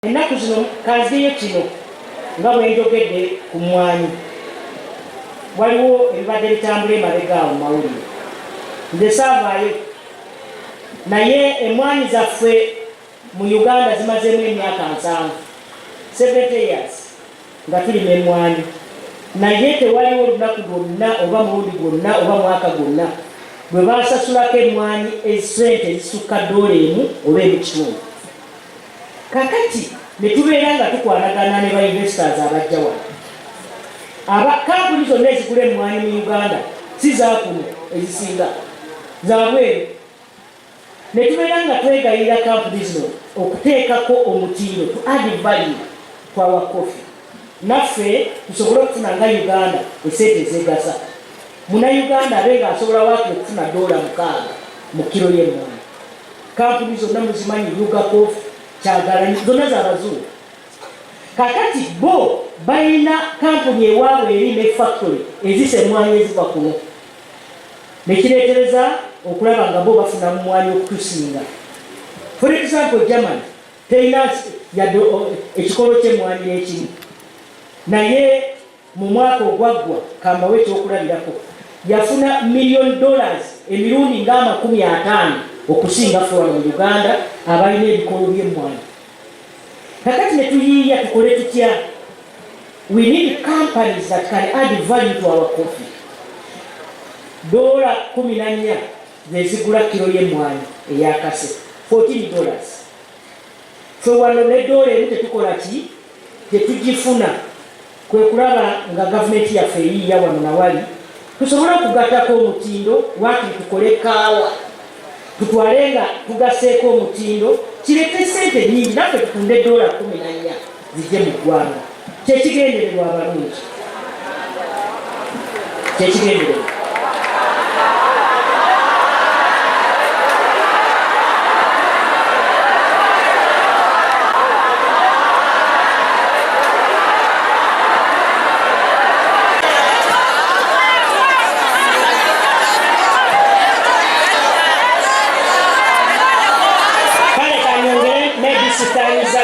Ennaku zino kanzigeyo kino nga bwe njogedde ku mmwanyi, waliwo ebibadde bitambula emabega awo mu mawulire. Nze saavaayo naye emmwanyi zaffe mu Uganda zimazeemu emyaka 70, 70 years, nga tulima emmwanyi, naye tewaliwo lunaku lwonna oba mulundi gwonna oba mwaka gwonna lwe baasasulako emmwanyi essente ezisukka ddoola emu oba emu kitundu. Kakati ne tubeera nga tukwanagana ne ba investors abajja wano. Aba kampuni zonna ezigula emmwanyi mu Uganda si za kuno, ezisinga za bweru. Ne tubeera nga twegayirira kampuni zino okuteekako omutindo, to add value to our coffee, naffe tusobole okufuna nga Uganda esente ezegasa. Munnayuganda abe nga asobola waakiri okufuna $6 mu kiro y'emmwanyi. Kampuni zonna muzimanyi, Ugacof, Kyagalanyi, zonna z'abazungu. Kakati bo balina kampuni ewaabwe eri ne factory ezisa emmwanyi eziva kuno, nekireetereza okulaba nga bo bafuna mumwanyi okutusinga. For example, Germany terina yadde ekikolo ky'emmwanyi n'ekimu, naye mu mwaka ogwaggwa, kambawe ekyokulabirako, yafuna million dollars emirundi nga 50 okusinga ffe wano mu Uganda abalina ebikolo by'emmwanyi. Kakati ne tuyiiya, tukole tutya? We need companies that can add value to our coffee. $14 zezigula kiro y'emmwanyi eyakase, $14. Ffe wano ne $1 tetukola ki, tetugifuna. Kwe kulaba nga gavumenti yaffe eyiiya wano nawali tusobole okugattako omutindo, waakiri tukole kaawa tutwale nga tugaseeko omutindo, kirete sente nyingi, naffe tutunde $14 zijje mu ggwanga. Kyekigendererwa, abalungi, kyekigendererwa. Kale kanyongere maybe sitaniza.